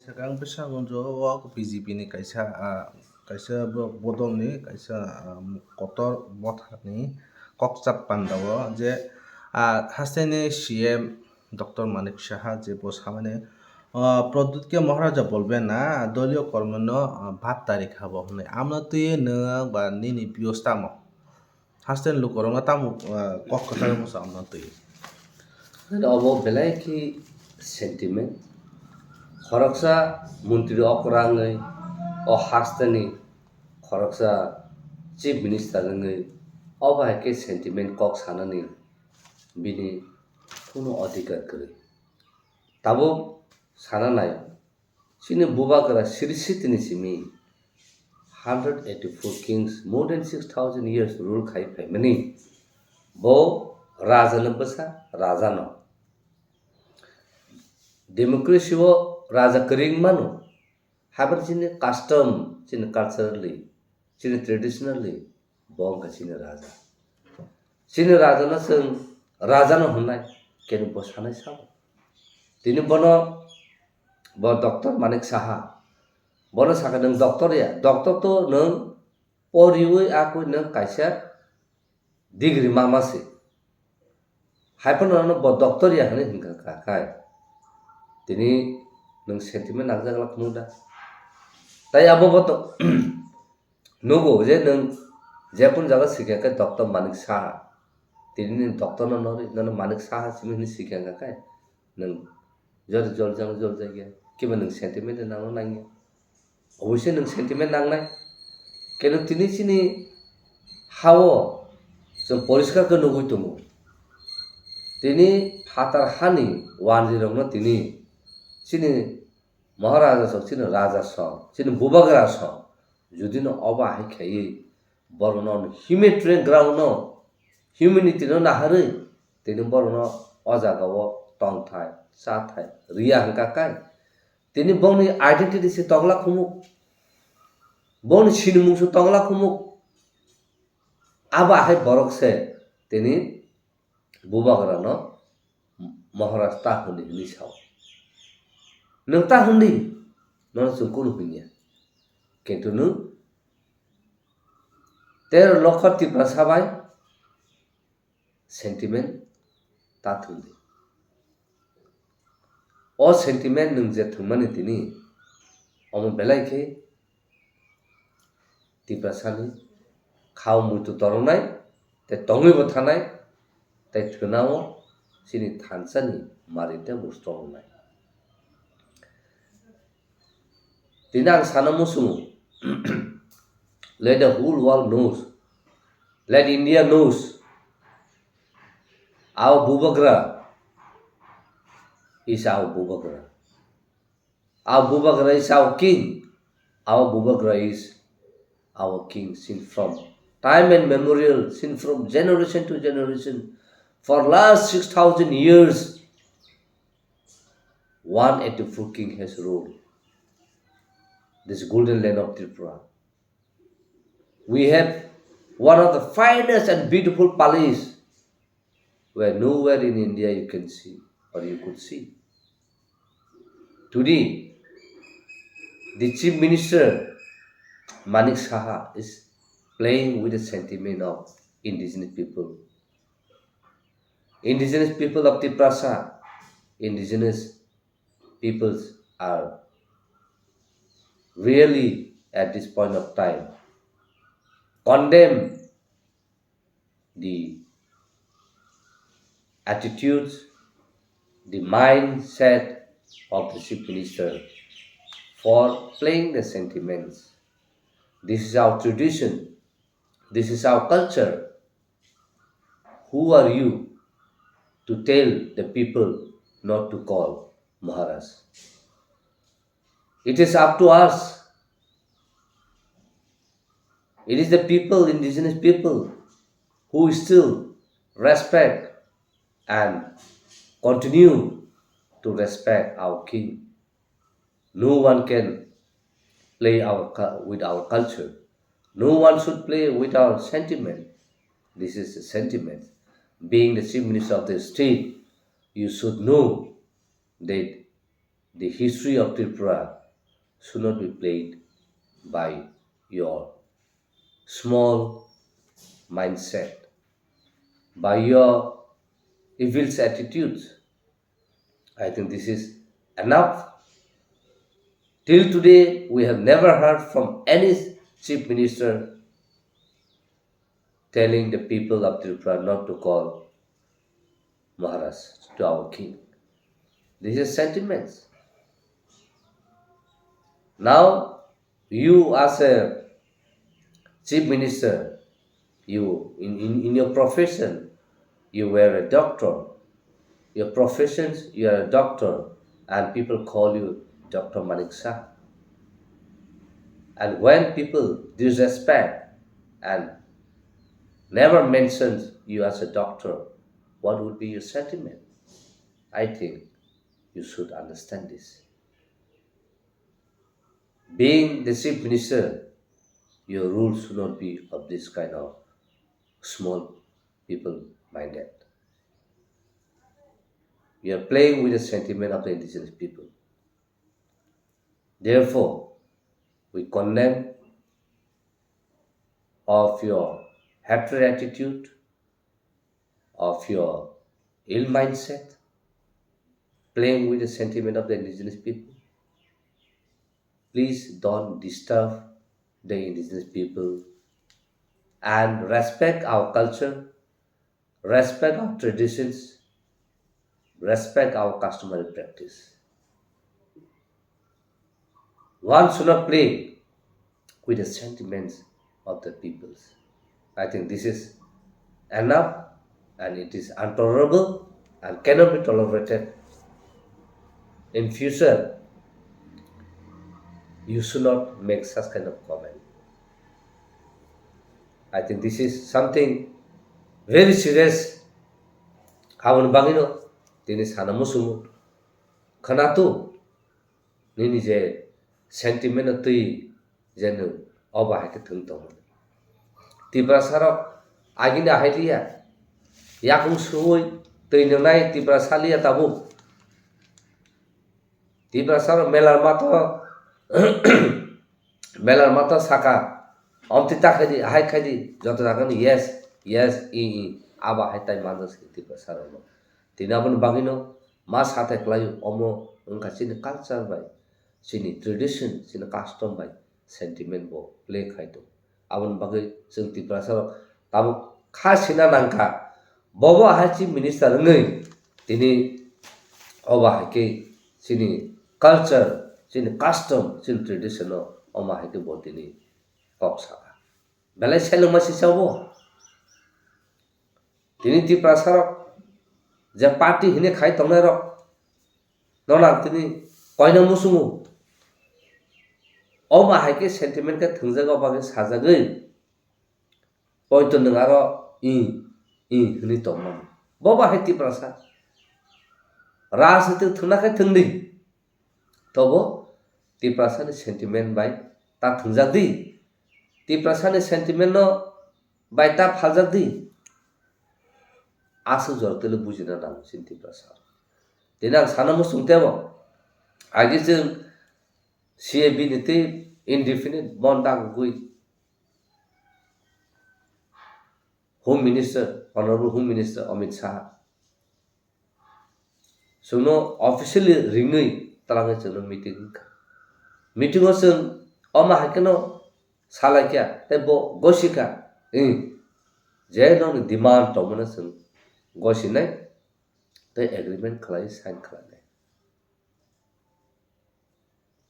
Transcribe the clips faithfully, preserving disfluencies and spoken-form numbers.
Ang bwskango o B J P ni kaisa, ah, kaisa bo-, bodol ni kaisa, ah, kotor motha ni kokchap panda o je, ah, haste ni C M Doctor Manik Saha je bo samani, ah, Pradyut ke Maharaja bolbe na doliyo kormi no, ah, bhat tari kha bo hwnwi. Amno twi nwng ba nini views tamo? Haste ni lukurokno tamo, ah, kok kwcharo bwsa wngna twi. Obo belai khe sentiment. Khoroksa montri okra wngwi o haste ni khoroksa chief minister wngwi obo hai khe sentiment kok sanani bini kunu adhikar kwrwi. Tabuk sana nai. Chini bubagra Sri Sitini simi hundred eighty-four kings, more than six thousand years rule khai phaimani. Bo raja no bwsa, raja no. Democracy o raja kwrwi mano. Habar chini custom, chini culturally, chini traditionally, bo wngkha chini raja. Chini raja no chwng raja no hwnnai, kenu bo sanai sabo. Tini bono, bo Doctor Manik Saha, bono sakha nwng doctor ya, doctor to nwng poriwi akwi nwng kaisa degree ma ma se. Hai phano ano bo doctor ya hwnwi hwnkha kha khai. Tini nwng sentiment nangjak lak phano da. Tai abo bo to nugo je nwng je kun jaga sikha khe Doctor Manik Saha. Tini nwng doctor no nori, nono Manik Saha simi hwnwi sikha kha khai. Nwng jor jol jang jol jagya. Kiba nwng sentiment nangno nangya. Obviously nwng sentiment nangnai. Keno tini chini hao chwng poriskar khe nugwi tongo. Tini phatar hani wanjwi rokno tini chini Maharaja sok, chini raja sok, chini bubagra sok, judino obo hai khaiwi borokno humanitarian ground no, humanity no naharwi tini borokno o jaga o tongthai, chathai, riya hwnkha kai. Tini bongni identity se tongla khumuk. Bongni sinimung se tongla khumuk. Abo hai borok se tini bubagra no Maharaj ta hwnwi hwnwi sao. Nwng ta hwnwi? Nono chwng kunu hwnya. Kintu nwng tero lokho Tiprasa bai sentiment ta thwngdi. O sentiment nwng je thwngmani tini, omo belai khe Tiprasani khao muitu toroknai, tei tongwibo thanai, tei thwnao chini thansani mari tei buj toroknai. Tini ang sana muchungo, let the whole world knows, let India knows, our Bubagra is our Bubagra. Our Bubagra is our king. Our Bubagra is our king since from time and memorial, since from generation to generation. For last six thousand years, one eighty-four king has ruled this golden land of Tripura. We have one of the finest and beautiful palace where nowhere in India you can see or you could see. Today, the Chief Minister Manik Saha is playing with the sentiment of indigenous people. Indigenous people of Tiprasa, indigenous peoples are really at this point of time condemn the attitudes, the mindset of the chief minister for playing the sentiments. This is our tradition. This is our culture. Who are you to tell the people not to call Maharaj? It is up to us. It is the people, indigenous people, who still respect and continue to respect our king. No one can play our cu-, with our culture. No one should play with our sentiment. This is the sentiment. Being the chief minister of the state, you should know that The history of Tripura should not be played by your small mindset, by your evil attitudes. I think this is enough. Till today, we have never heard from any chief minister telling the people of Tripura not to call Maharaj to our king. This is sentiments. Now, you as a chief minister, you in, in, in your profession, you were a doctor. Your professions, you are a doctor, and people call you Doctor Manik Shah. And when people disrespect and never mentions you as a doctor, what would be your sentiment? I think you should understand this. Being the chief minister, your rule should not be of this kind of small people minded. You are playing with the sentiment of the indigenous people. Therefore, we condemn of your hatred attitude, of your ill mindset, playing with the sentiment of the indigenous people. Please don't disturb the indigenous people and respect our culture, respect our traditions, respect our customary practice. One should not play with the sentiments of the peoples. I think this is enough and it is intolerable and cannot be tolerated. In future, you should not make such kind of comment. I think this is something very serious. Aboni bagwino tini sana musumu khwnato nini je sentiment no twi je nwng obo hai khe thwng tongmani. Tiprasa rok agini ahai liya, yakung suwi twi nwngnai Tiprasa liya tabuk. Tiprasa rok melar mato melar mato saka omti ta khaidi, ahai khaidi, joto jaga ni yes, yes, i, i, abo hai tai manjak se Tiprasa rok no. Tini aboni bagwino ma sa thai kwlaio, omo wngkha chini culture bai, chini tradition, chini custom bai sentiment bo play khai tongo. Aboni bagwi chwng Tiprasa rok tabuk kha sina nangkha. Bobo hai chief minister wngwi tini obo hai khe chini culture, chini custom, chini tradition no omo hai khe bo tini kok saka. Belai selengma sisa obo. Tini Tiprasa rok je party hine khai tongnai rok no nang tini koina musungo. Omo hai khe sentiment khe thwngjak, obo khe sajagwi poito nwng aro i, i hwnwi tongmani. Bobo hai Tiprasa. Rajniti thwngna khe thwngdi. Tobo Tiprasani sentiment bai ta thwngjak di. Tiprasani sentiment no bai ta phaljak di. Aswk jora tele bujina nango chini Tiprasa. Tini ang sana muchung tebo. Agi chwng C A B ni tei indefinite bon dagwi Home Minister, Honorable Home Minister Amit Shah chwngno officially ringwi twlangwi chwngno meeting wngkha. Meeting o chwng omo hai kheno salaikha tei bo gosikha, "Ih, je nokni demand tongmano chwng gosinai tei agreement khlai sign khlainai."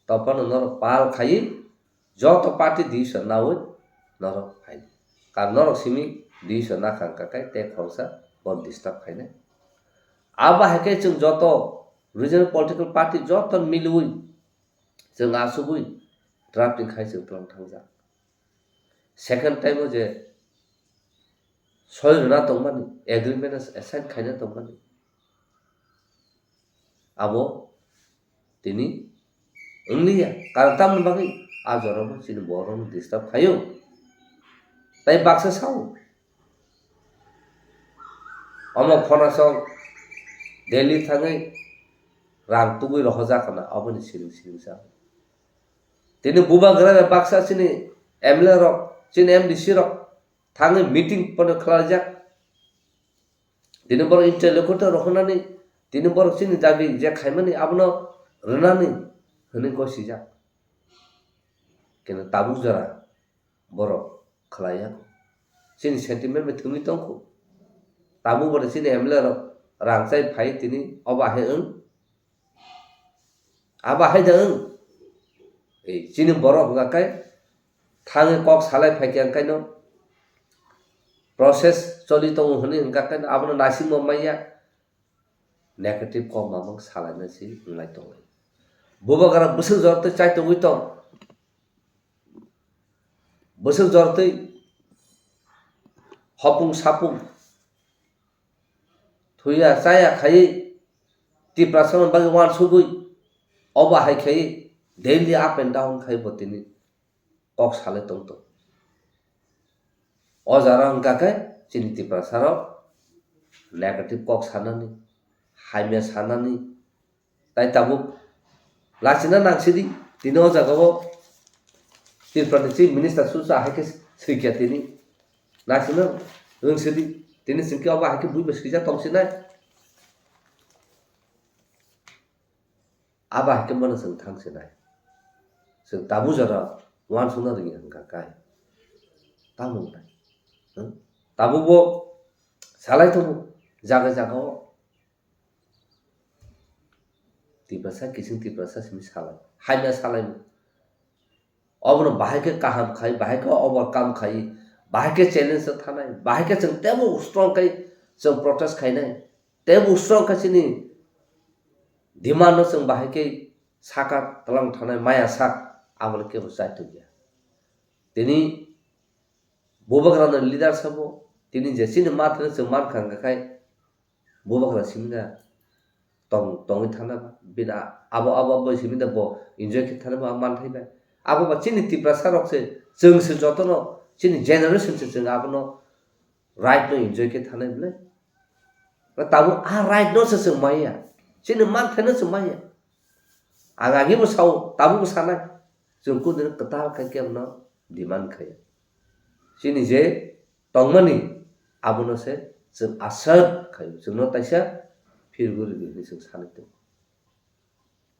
Topano norok pal khai joto party decision nawi norok phai. Kar norok simi decision nakha wngkha khe tei khoroksa bo disturb khainai. Abo hai khe chwng joto regional political party joto miliwi chwng achugwi drafting khai chwng twlang thangjak. Second time o je soi rwna tongmani, agreement assign khaina tongmani, abo tini wngliya. Karon tamoni bagwi a jorao chini borokno disturb khaio. Tai baksa sao, omo phonasong Delhi thangwi rang tugwi rohorjak hwnna, aboni siring siring sa. Tini bubagra bai baksa chini M L A rok, chini M D C rok thangwi meeting pono khlaijak. Tini borok interlocutor rok hwnani, tini borok chini dabi je khaimani abono rwnani hwnwi gosijak. Keno tabuk jora borok khlaiya. Chini sentiment bai thwngwi tongkho. Tabuk bo chini M L A rok rang chai phai tini obo hai wng. Abo hai da wng. Ei, chini borok hwnka khe thangwi kok salai phai khe ang kaino process choli tongo hwnwi hwnka khe abono naisingmo manya negative kok mamang salaina si wnglai tonglai. Bubagra bwswk jor twi chai tongwi tong. Bwswk jor twi hopung sapung thuya chaya khaiwi Tiprasano bagwi uansugwi obo hai khaiwi daily up and down khai bo tini kok salai tong tong. O jora wngkha khe chini Tiprasarok negative kok sanani, hamya sanani, tai tabuk lachina nangsidi, tini o jagao Tripura ni Chief Minister susa hai khe swikya tini lachina rwngsidi, tini chwngkhe obo hai khe buibo swija tongsinai. Abo hai khe bono chwng thang sinai. Chwng tabuk jora uansukna rwngya hwnkha kai. Tamo wngnai. Hmm? Tabukbo salai tongo jaga jagao. Tiprasa kising Tiprasa simi salai. Hamya salai. Obono bahai khe kaham khai, bahai khe overcome khai, bahai khe challenge o thanai, bahai khe chwng teibo strong khai chwng protest khainai, teibo strong khe chini demand no chwng bahai khe saka twlang thanai maya sak, aboni kebo chai tongya. Tini bubagrano leader sabo, tini je chini ma thani chwng man kha hwnkha khai, bubagra simi da tong, tongwi thana ba, bini a-, abo, abo, abo simi da bo enjoy khe thana ba, manthai bai. Abo ba chini Tiprasa rok se, chwng se jotono, chini generation se chwng abono right no enjoy khe thanai bwle. Ba tabuk a right no se chwng maya, chini manthai no chwng maya. Ang agi bo sao, tabuk bo sanai, chwng kudini kwtal khai khe no demand khai. Chini je tongmani abono se chwng aswk khai, chwngno taisa phirgwi rwdi hwnwi chwng sanwi tongo.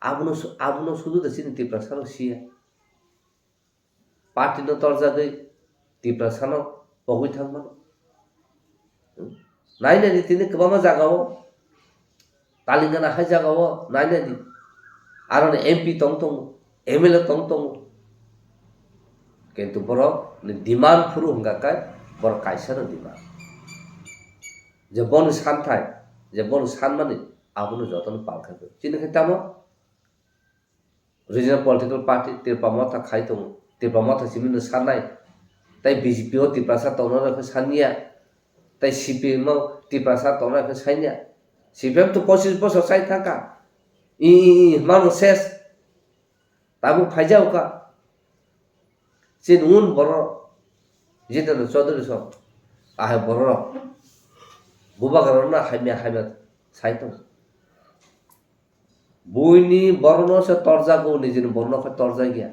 Abono su-, abono sudu da chini Tiprasa rok siya. Party no torjagwi Tiprasa no pogwi thang mano. Hmm? Nai nai di tini kwbangma jaga o Talingana hai jaga o nai nai di. Aro ni M P tong tongo, M L A tong tongo. Kintu borok ni demand phuru hwnkha khe borok kaisa no demand. Je boni santhai, je boni sanmani abono jotono pal khai. Chini khe tamo regional political party Tipra Motha khai tongo. Tipra Motha simi no sanai. Tai B J P o Tiprasa tongnai khe sanya. Tai C P M o Tiprasa tongnai khe sanya. C P M to pochis bosor chai thangkha. I, i, i, mano ses. Tabuk phaijao kha. Chini un borok Jitendra Chaudhary sok. Ahai borok. Bubagra rokno hamya hamya sai tongo. Buini borokno se torjago, nijini borokno khe torjakya.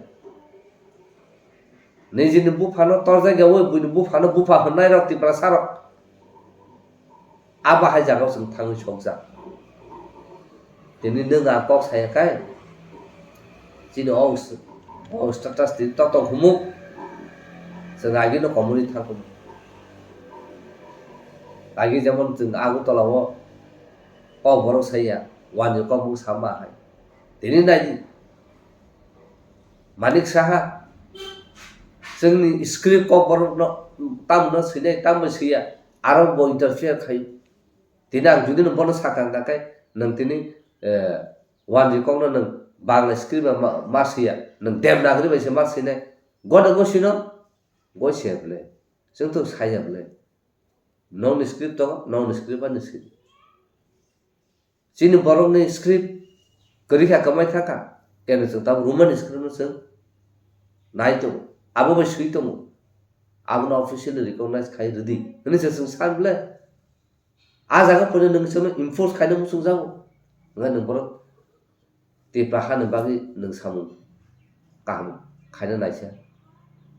Nijini buphano torjakya, oi buini buphano bupha hwnnairok Tiprasarok. Abo hai jagao chwng thangwi sokjak. Tini nwng ang kok saya khe, chini o s-, o status tini toktok humuk. Chwng agino komorwi thangkuk. Agi jemon chwng Agartala o kok borok saya, wanjwi kok bung sama hai. Tini nai di. Manik Saha, chwngni script kok borokno tamno swinai, tamno swiya, aro bo interfere khaio. Tini ang judino bono sakha hwnkha khe, nwng tini, eh, wanjwi kokno nwng Bangla script bai ma, ma swiya, nwng Devanagari bai se ma swinai. Gode gosino, gosiya bwle. Chwng to saya bwle. Nokni script tongo, nokni script bai nw swi. Chini borokni script kwrwi kha, kwmai thangkha, keno chwng tabuk Roman script no chwng nai tongo, abo bai swi tongo, abono officially recognize khai rwdi hwnwi se chwng san bwle. A jaga phano nwng chwngno enforce khaina muchung jago, hwnkhai nwng borok Tipra hani bagwi nwng samung kaham khaina naisa.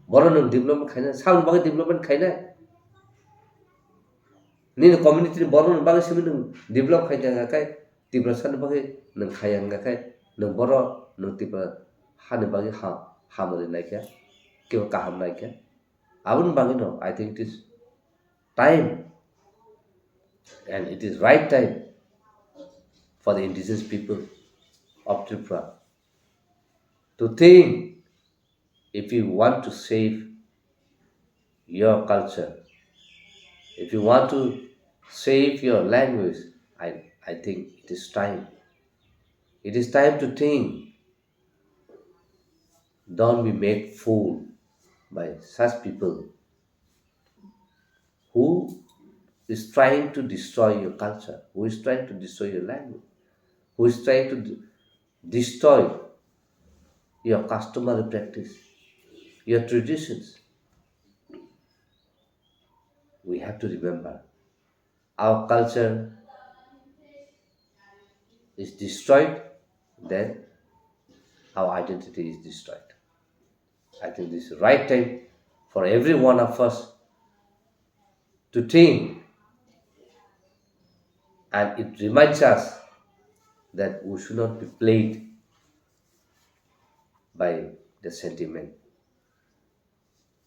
Borok nwng development khaina, samung bagwi development khainai. Nini community ni borok ni bagwi simi nwng develop khai tongkha khai, Tiprasa ni bagwi nwng khaya wngkha khai, nwng borok nwng Tipra hani bagwi ha-, hamari naikha, kiba kaham naikha. Aboni bagwi no, I think it is time and it is right time for the indigenous people of Tripura to think if you want to save your culture, if you want to save your language, I, I think it is time. It is time to think. Don't be made fool by such people who is trying to destroy your culture, who is trying to destroy your language, who is trying to d-, destroy your customary practice, your traditions. We have to remember, our culture is destroyed, then our identity is destroyed. I think this is the right time for every one of us to think, and it reminds us that we should not be played by the sentiment.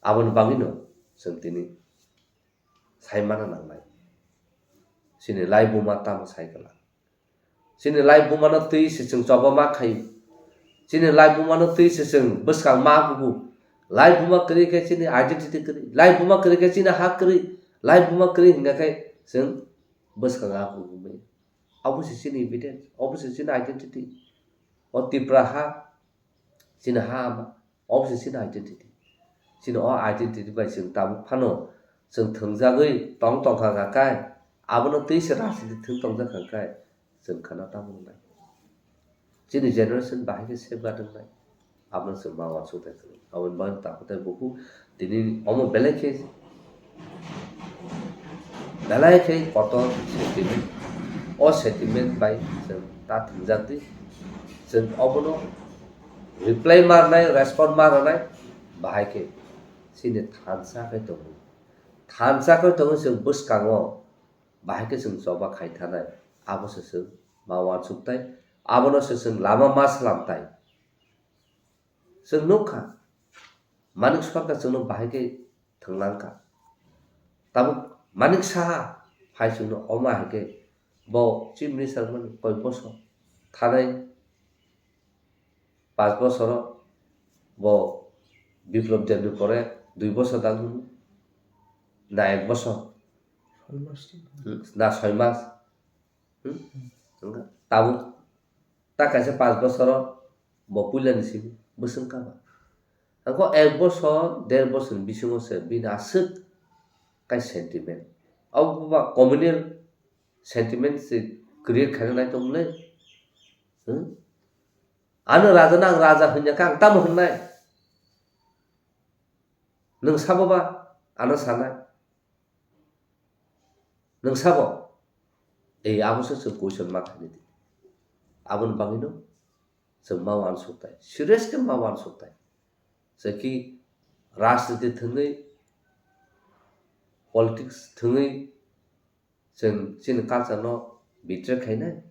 Aboni bagwino chwng tini sai mana nangnai. Chini laibuma tamo sai kwlak. Chini laibumano twi se chwng choba ma khaio. Chini laibumano twi se chwng bwskang ma kugo. Laibuma kwrwi khe chini identity kwrwi. Laibuma kwrwi khe chini ha kwrwi. Laibuma kwrwi hwnkha khe chwng bwskang a kugo maya. Obo se chini evidence. Obo se chini identity. O Tipra ha, chini ha ama. Obo se chini identity. Chini o identity bai chwng tabuk phano chwng thwngjagwi tong tongkha kha kai, abono twi se rajniti thwng tongjak kha kai, chwng khana tamo wngnai. Chini generation bahai khe safeguard wngnai. Abono chwng ma uansuk tai thwng. Aboni bagwi takhuk tai bukhuk tini omo belai khe, belai khe kotor sentiment. O sentiment bai chwng ta thwngjak di. Chwng obono reply ma rwnai, respond ma rwnai, bahai khe chini thansa khe tongo. Thansa khe tongo chwng bwskango, bahai khe chwng choba khai thanai, abo se chwng ma uansuk tai, abono se chwng lama ma slam tai. Chwng nukha, Manik Sarkar chwngno bahai khe thwnglang kha. Tabuk Manik Saha phai chwngno omo hai khe bo Chief Minister mani koi bosor thanai Panch bosoro bo Biplab Debni pore dui bosor dang hwnwi, na ek bosor, na soi mas, hmm? Wngkha. Tabuk ta kaisa panch bosoro bo puilani simi bwswng kama. Angkho ek bosor, der bosor ni bisingo se bini aswk kai sentiment. Abo ba communal sentiment se create khaina nai tongmani. Hmm? Ano raja no ang raja hwnya kha ang tamo hwnnai? Nwng sabo ba ano sanai? Nwng sabo? Ei abo se chwng question ma khainai di. Aboni bagwino chwng ma uansuk tai. Serious khe ma uansuk tai. Chwng ki rajniti thwngwi, politics thwngwi, chwng chini culture no betray khainai,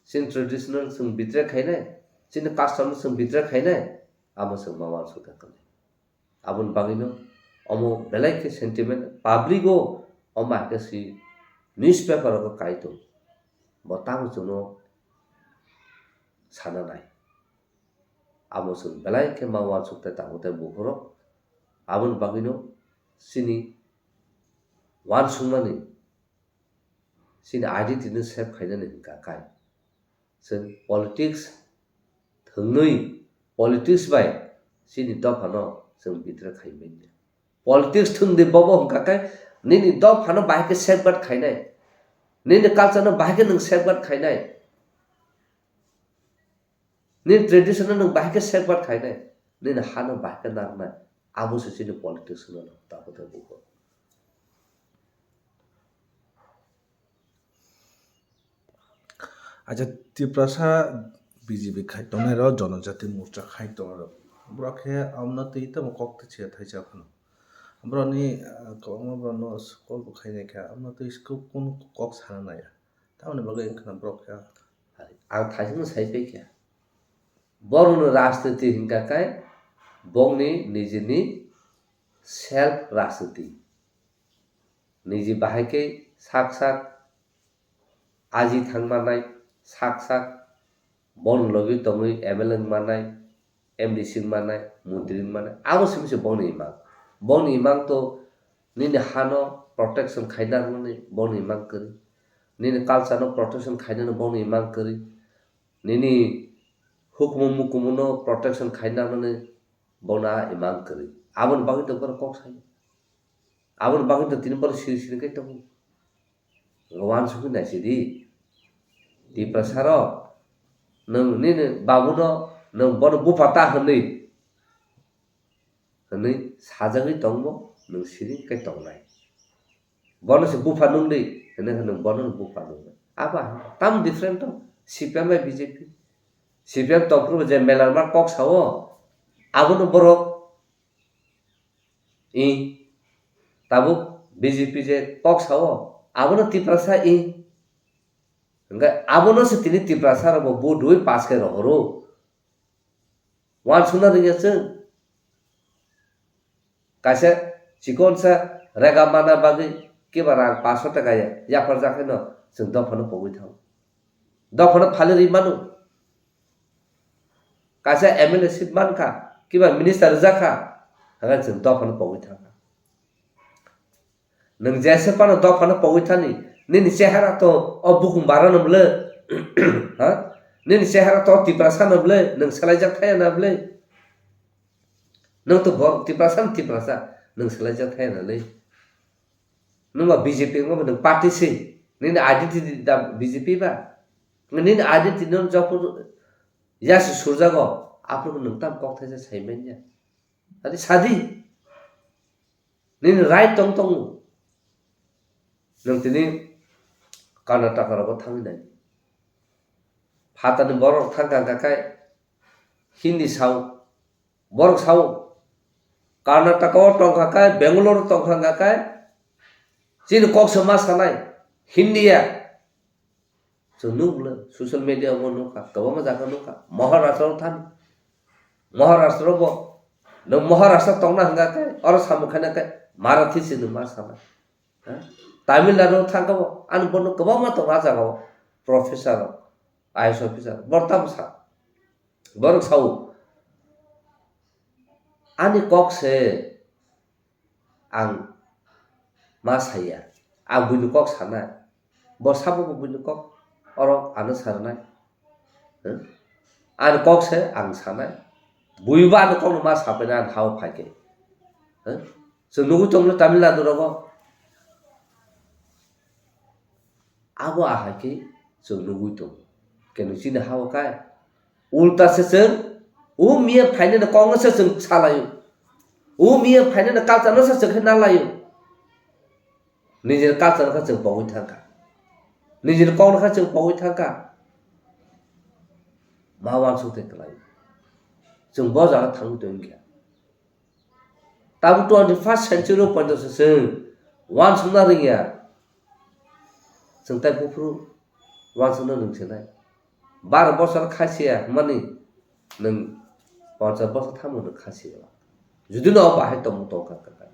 chini traditional chwng betray khainai, chini custom no chwng betray khainai, amo chwng ma uansuk kha kwlai. Aboni bagwino omo belai khe sentiment public o omo hai khe si newspaper rogo kai tong, bo tamo chwngno sana nai. Amo chwng belai khe ma uansuk tai tabuk tai buphuru. Aboni bagwino chini uansukmani, chini identity no save khainani hwnkha kai. Chwng politics thwngwi, politics bai chini dophano chwng betray khai manya. Politics thwngdi bobo hwnkha khe nini dophano bahai khe safeguard khainai, nini culture no bahai khe nwng safeguard khainai. Nini tradition no nwng bahai khe safeguard khainai, nini ha no bahai khe narwknai, abo se chini politics hwnwi tabuk tai buphuru. Acha Tiprasa B J P khai tongnai rok, Jonojati Morcha khai tongnai rok. Borok khe amno twi tamo kok twi se thaisa phano. Borokni, ah, kwbangma borokno call bo khainai kha, amno twi kunu kok sana naiya. Tamoni bagwi wngkha na borok khe. Ang thaisano sai pai kha. Borokni rajniti hingka khe bongni nijini self rajniti. Niji bahai khe sak sak aji thang manai, sak sak bon logi tongwi M L A wng manai, M D C wng manai, montri wng manai, abo simi se bongni imang. Bongni imang to nini hano protection khaina rwnani bongni imang kwrwi. Nini culture no protection khainani bongni imang kwrwi. Nini hukumu mukumu no protection khaina rwnani bongni imang kwrwi. Aboni bagwi to borok kok sayo. Aboni bagwi to tini borok siri siri khe tongo. Wansugwi naisidi. Tiprasa rok, nwng nini babuno, nwng bono bupha ta hwnwi, hwnwi sajagwi tongbo, nwng siri khe tongnai. Bono se bupha nungdi, hwnwi khe nwng bono bupha nungnai. Abo hai tam different to, C P M bai B J P. C P M tongphuru je melarma kok sao, abono borok I, tabuk B J P je kok sao, abono Tiprasa I. Hingke abono se tini Tiprasa rokbo vote rwi pass khe rohoro. Wansukna rwngya chwng. Kaisa chikonsa rega mana bagwi kiba rang paso taka ya, yapharjak khe no chwng dophano pogwi thango. Dophano phali rwi mano. Kaisa M L A seat mankha, kiba minister rwjakha, hwnkhai chwng dophano pogwi thangkha. Nwng jesa phano dophano pogwi thani, nini chehara to o bukhung barano bwle, ha? Nini chehara to o Tiprasano bwle, nwng swlaijak thaya na bwle? Nwng to bo Tiprasano Tiprasa, nwng swlaijak thaya na le? Nwng ba B J P wngma nwng party se, nini identity da B J P ba? Nini identity no job yasi surjago, aphuru nwng tam kok thaisa sai manya. Adi sadi. Nini right tong tongo. Nwng tini Karnataka rogo thangwi nai. Phatani borok thangkha hwnkha khe Hindi sao. Borok sao. Karnataka o tongkha khe, Bangalore o tongkha hwnkha khe, chini kok se ma sanai. Hindi ya. Chwng nukle, social media o bo nukha, kwbangma jaga nukha, Maharashtra o thani. Maharashtra o bo, nwng Maharashtra tongna hwnkha khe, oro samung khaina khe, Marathi se nwng ma sana. Ha? Tamil Nadu o thangkha bo, ani bono kwbangma tongo a jaga o, professor rok, I A S officer, bo tamo sa. Borok sao, ani kok se, ang ma saya, ang buini kok sanai, bo sabo bo buini kok, oro ano sarnai, hmm? Ani kok se ang sanai, buibo ani kokno ma sapainai ani hao phaikhe, hmm? Chwng nugwi tongno Tamil Nadu rogo. Abo ahai khe chwng nugwi tongo. Keno chini hao kai. Ulta se chwng, o miya phainani kokno se chwng salaio. O miya phainani culture no se chwng khe nalaio. Nijini culture no khe chwng pogwi thangkha. Nijini kokno khe chwng pogwi thangkha. Ma wansuk tei kwlaio. Chwng bo jaga thangwi tongkha. Tabuk twenty first century o poito se chwng wansukna rwngya. Chwng tai buphuru wansukna rwngsinai. Baro bosor kha siya hwnmani nwng ponchas bosor tamo nwng kha siya. Judi no bahai tongmung tongkha kha.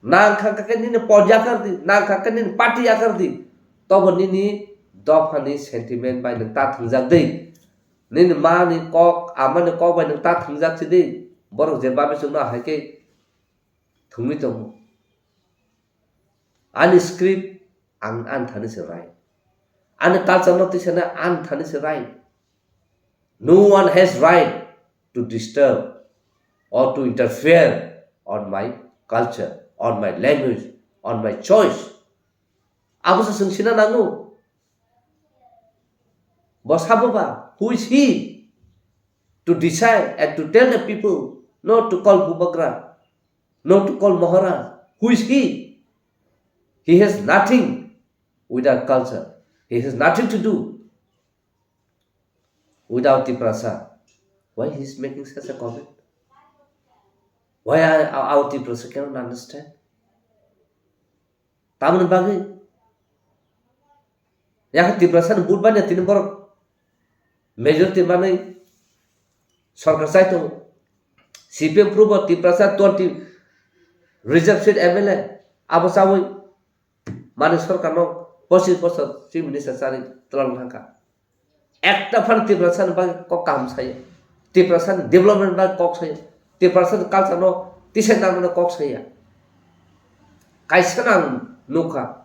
Nang kha kha khe nini pod yakar di, nang kha khe nini party yakar di. Tobo nini dophani sentiment bai nwng ta thwngjak di. Nini mani kok, amani kok bai nwng ta thwngjak si di. Borok je babe chwngno ahai khe thwngwi tongo. Ani script ang ani thani se right. Ani culture no twi sana ani thani se right. No one has right to disturb or to interfere on my culture, on my language, on my choice. Abo se chwng sina nango. Bo sabo ba, who is he to decide and to tell the people not to call Bubagra, not to call Maharaj? Who is he? He has nothing with our culture. He has nothing to do. without Tiprasa. Why he is making such a comment? Why I, our Tiprasa cannot understand? Tamoni bagwi. Yakha Tiprasa ni vote banya tini borok majority manwi sorkar chai tongo. C P M phurubo Tiprasa twenty reserve seat M L A abo chawi manwi sorkarno pochis bosor chief minister chani twlang thangkha. Ekta phano Tiprasa ni bagwi kok kaham saya. Tiprasa ni development bagwi kok saya. Tiprasa ni culture no tisai nangmani kok saya. Kaisa nang nukha.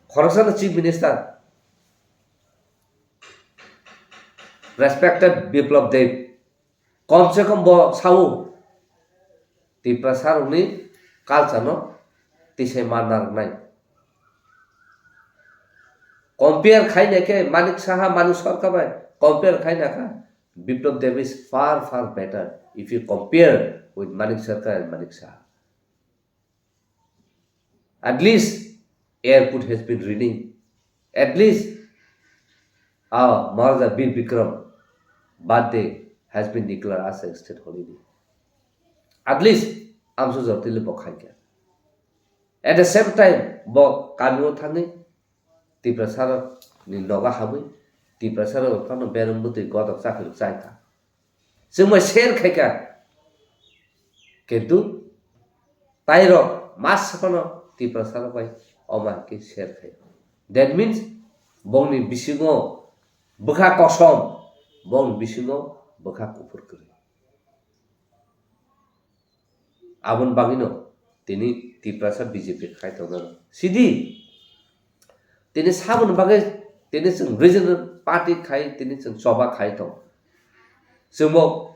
Khoroksa no chief minister. Respected Biplab Deb. Kom se kom bo sao. Tiprasa rokni culture no tisai manna rwnai. Compare khai nai khe Manik Saha, Manik Sarkar bai compare khai nai kha, Biplab Deb is far, far better if you compare with Manik Sarkar and Manik Saha. At least airport has been running. At least, ah, Maharaja Bir Bikram birthday has been declared as a state holiday. At least, amso jortili bo khai kha. At the same time, bo kamio thangwi Tiprasa ni nogo habwi Tiprasa rok phano bereng bwtwi godok chakri chai kha. Chwng bai share khai kha. Kintu tai rok masa phano Tiprasa rok bai omo hai khe share khai. That means bongni bisingo bwkha kosom, bongni bisingo bwkha kuphur kwrwi. Aboni bagwino tini Tiprasa B J P khai tongnai. Sidi tini saboni bagwi tini chwng regional party khai tini chwng choba khai tong. Chwngbo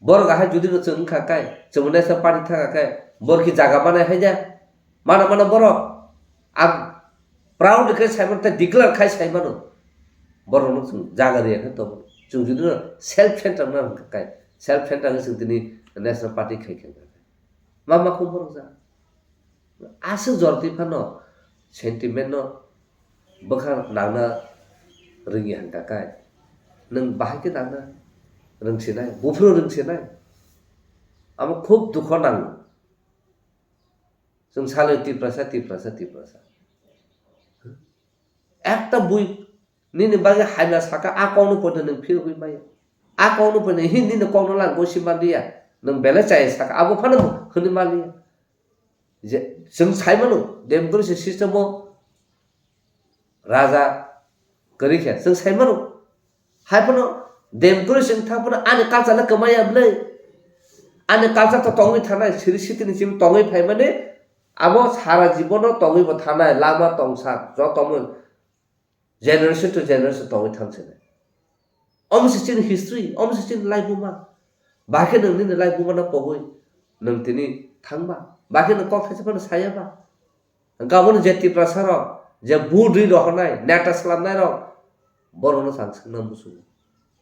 borok ahai judi no chwng wngkha kai, chwngbo national party thangkha kai, borok ki jaga manai hai da? Mana mana borok. Ang proud khe saimano tei declare khai saimano. Borokno chwng jaga riya khe tongo. Chwng judino self center wngna hwnkha kai. Self center wngwi chwng tini national party khai khe wngkha kai. Ma ma khe borok ja. Aswk jortwi phano sentiment no bwkha nangna rwngya hwnkha kai. Nwng bahai khe nangna rwngsinai, buphuru rwngsinai. Amo khub dukho nango. Chwng salai Tiprasa, Tiprasa, Tiprasa. Ekta bui nini bagwi haina saka, a kokno poito nwng phirogwi maya. A kokno poito hi nini kokno lang gosi manliya. Nwng belai chaya saka, abo phano hwnwi manliya. Je, chwng saimano, democracy system o raja kwrwi khe, chwng saimano. Hai phano democracy wng thang phano ani culture no kwmaya bwlwi. Ani culture to tongwi thanai, siri sitini simi tongwi phaimani, abo sara jibono tongwi bo thanai, lama tongsa, jotomo generation to generation tongwi thang sinai. Omo se chini history, omo se chini laibuma. Bahai khe nwng nini laibuma no pogwi nwng tini thangba. Bahai khe nwng kok thaisa phano saya ba. Hwnkhe abono je Tiprasa rok, je vote rwi rohornai, neta swlamnai rok, borokno chang swkna muchungo.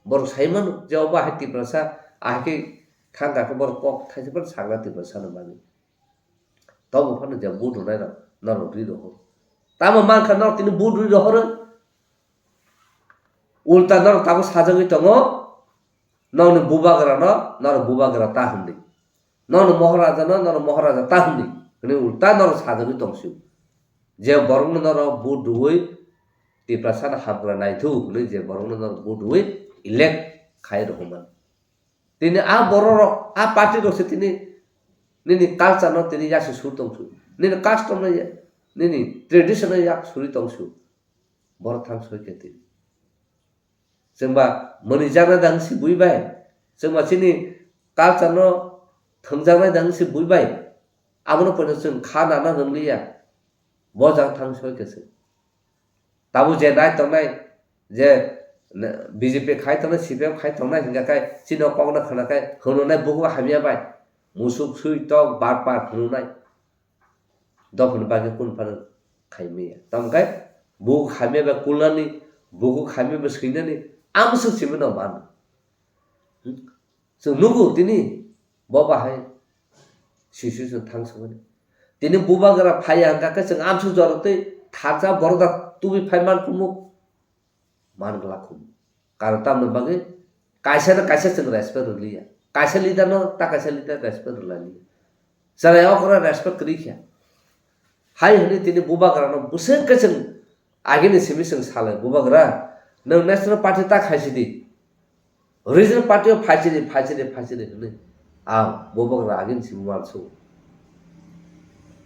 Borok sai mano je obo ahai Tiprasa, ahai khe thang kha khe borok kok thaisa phano sakna Tiprasa no bagwi. Tobo phano je vote rwnai rok, norok rwi rohor. Tamo mankha norok tini vote rwi rohoro? Ulta norok tabuk sajagwi tongo, nokni bubagrano norok bubagra ta hwnwi. Nokni mohorajano norok mohorraja ta hwnwi. Hwnwi ulta norok sajagwi tongsio. Je borokno norok vote rwui Tiprasano hamkra naithok hwnwi je borokno norok vote rwui elect khai rohormani. Tini a bororok, a party rok se tini nini culture no tini yasi sur tong su. Nini custom no ya-, nini tradition no yak suri tong su. Borok thang soi khe tini. Chwngba mani jana dang si bui bai. Chwngba chini culture no thwngjaknai dang si bui bai. Abono poino chwng kha nana rwngliya. Bo jang thang soi khe se. Tabuk je nai tongnai, je B J P khai tongnai, C P M khai tongnai hingkha khe chini o kokno khna khe hwnwi nai bukugo hamya bai. Musuk sui tok bar par hwnwi nai. Dophani bagwi kunu phano khai maya. Tamo khe bukugo hamya bai kulnani, bukugo hamya bai swinani, amswk simi no mano. Chwng nugo tini bo bahai situation thang songmani. Tini bubagra phaiya hwnkha khe chwng amswk jora tei tharsa borok da tubui phai man kumu, man glak kumu. Karon tamoni bagwi kaisa no kaisa chwng respect rwliya. Kaisa leader no ta kaisa leader respect rwlailiya. Chwrai okra respect kwrwi kha. Hai hwnwi tini bubagra no bwswk khe chwng agini simi chwng salai, "Bubagra, nwng national party ta khaisidi. Regional party o phaisidi, phaisidi, phaisidi," hwnwi ang bubagra agini simi uansuk.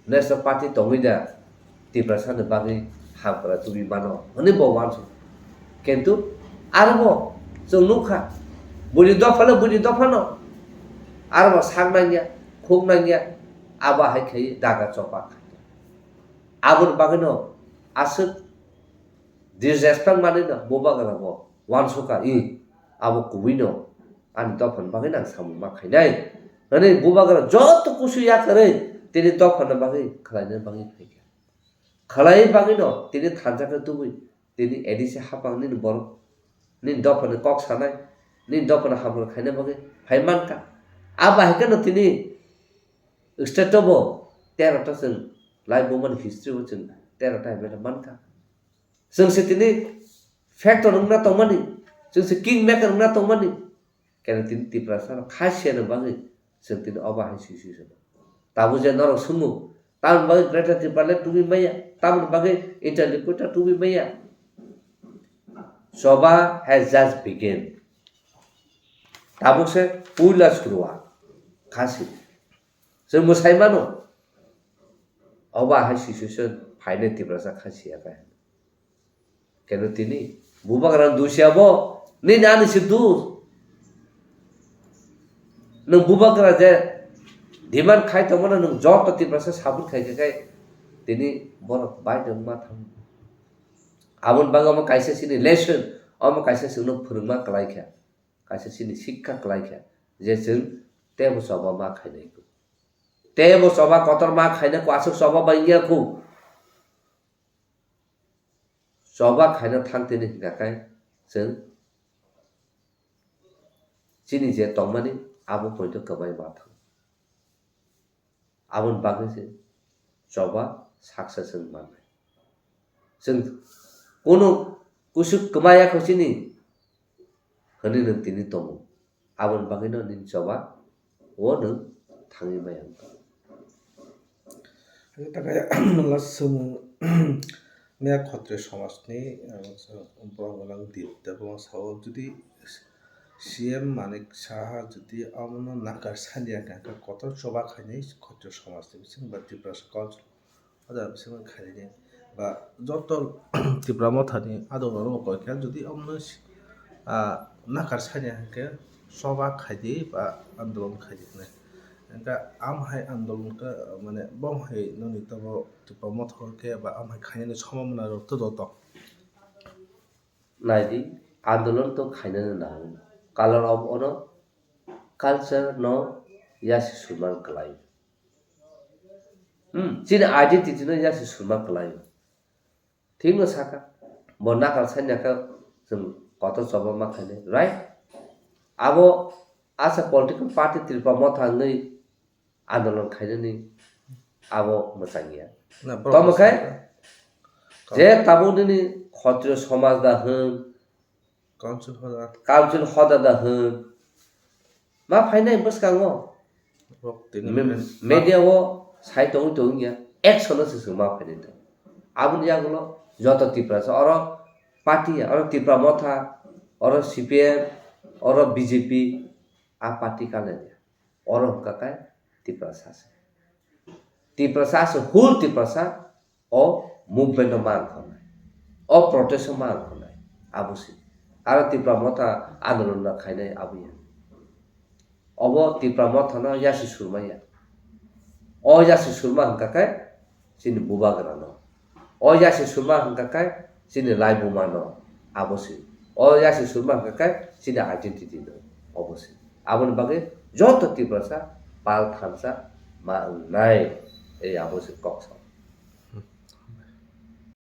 National party tongwi da Tiprasa ni bagwi hamkrai tubui mano hwnwi bo uansuk. Kintu aro bo chwng nukha, buini dopha le buini dopha no aro bo sak nangya, khuk nangya, abo hai khai daga chopa kha. Aboni bagwi no aswk disrespect manwi no bubagra bo uansukha, "I, abo kubui no ani dopha ni bagwi no ang samung ma khainai," hwnwi bubagra joto kusu yakarwi tini dopha ni bagwi khlaina bagwi phaikha. Khlai bagwi no tini thansa khe tubui tini A D C hapang nini borok nini dopha ni kok sanai, nini dopha ni hamkrai khaina bagwi phai mankha. Abo hai kheno tini state o bo tero ta chwng lai bumani history o chwng tero ta hai mankha. Chwng se tini factor wngna tongmani, chwng se king maker wngna tongmani. Keno tini Tiprasa no kha siyana bagwi chwng tini obo hai sui sui sano. Tabuk je norok swngo, tamoni bagwi Greater Tipraland tubui maya, tamoni bagwi Interlocutor tubui maya. Choba has just begun. Tabuk se puila suruat. Kha si. Chwng mwsai mano. Obo hai situation phainai Tiprasa kha siya khe. Keno tini bubagra dusia bo, nini ani se dus. Nwng bubagra je demand khai tongmano nwng joto Tiprasa support khai khe khai tini borok bai nwng ma thang. Aboni bagwi omo kaisa chini lesson, omo kaisa chwngno phwrwngma kwlai kha, kaisa chini sikha kwlai kha je chwng teibo choba ma khainai kho. Teibo choba kotor ma khainai kho, aswk choba bai wngya kho. Choba khaina thang tini hwnkha khe chwng chini je tongmani abo poito kwbai ma thang. Aboni bagwi se choba saksa chwng mannai. Chwng kunu kusuk kwmaya kho chini hwnwi nwng tini tongo. Aboni bagwino nini choba o nwng thangwi maya wngkha. Hakhe takhai nwngla swmung maya Khatriya somajni, ah, borok gwnang Dip Debbarma sao, jodi C M Manik Saha jodi omono nakar sani ya khe, kotor choba khainai Khatriya somajni bising ba Tiprasa Council. O jaga bisingo khainani ba joto Tipra Mothani adongrokno koi kha, jodi omono si-, ah, nakar sani hwnkhe choba khaidi ba andolon khaidi hwnwi. Hwnkhe am hai andolon khe, mane, bom hai noni tobo Tipra Motha khe ba am hai khainani sombhabona rok to joto. Naidi, andolon to khainani nango. Color of ono culture no yasi sumang kwlai. Hmm, chini identity no yasi suma kwlaio. Thikno saka, bo nakal sanya khe chwng kotor choba ma khainai, right? Abo asa political party Tripura Motha wngwi andolon khainani abo mwchangya. Na, borok Tamo khe saka. Je tabuk nini Khatriyo somaj da hwn, Council hoda. Council hoda da hwn. Ma phainai bwskango. Bok tini Me-, men- media o sai tongwi tongwi ya. Action no se se ma phainai ta. Aboni yagulo joto Tiprasa oro party ya, oro Tipra Motha, oro C P M, oro B J P, a party kale ya. Oro hwnkha khe Tiprasa se. Tiprasa se, whole Tiprasa o movement o ma wngkha nai. O protest o ma wngkha nai. Abo se. Aro Tipra Motha andolon no khainai abo ya. Obo Tipra Motha no yasi surma ya. O yasi surma hwnkha khe chini bubagra no. O yasi surma hwnkha khe chini laibuma no abo se. O yasi surma hwnkha khe chini identity no obo se. Aboni bagwi joto Tiprasa pal thansa ma wngnai. Ei abo se kok sa.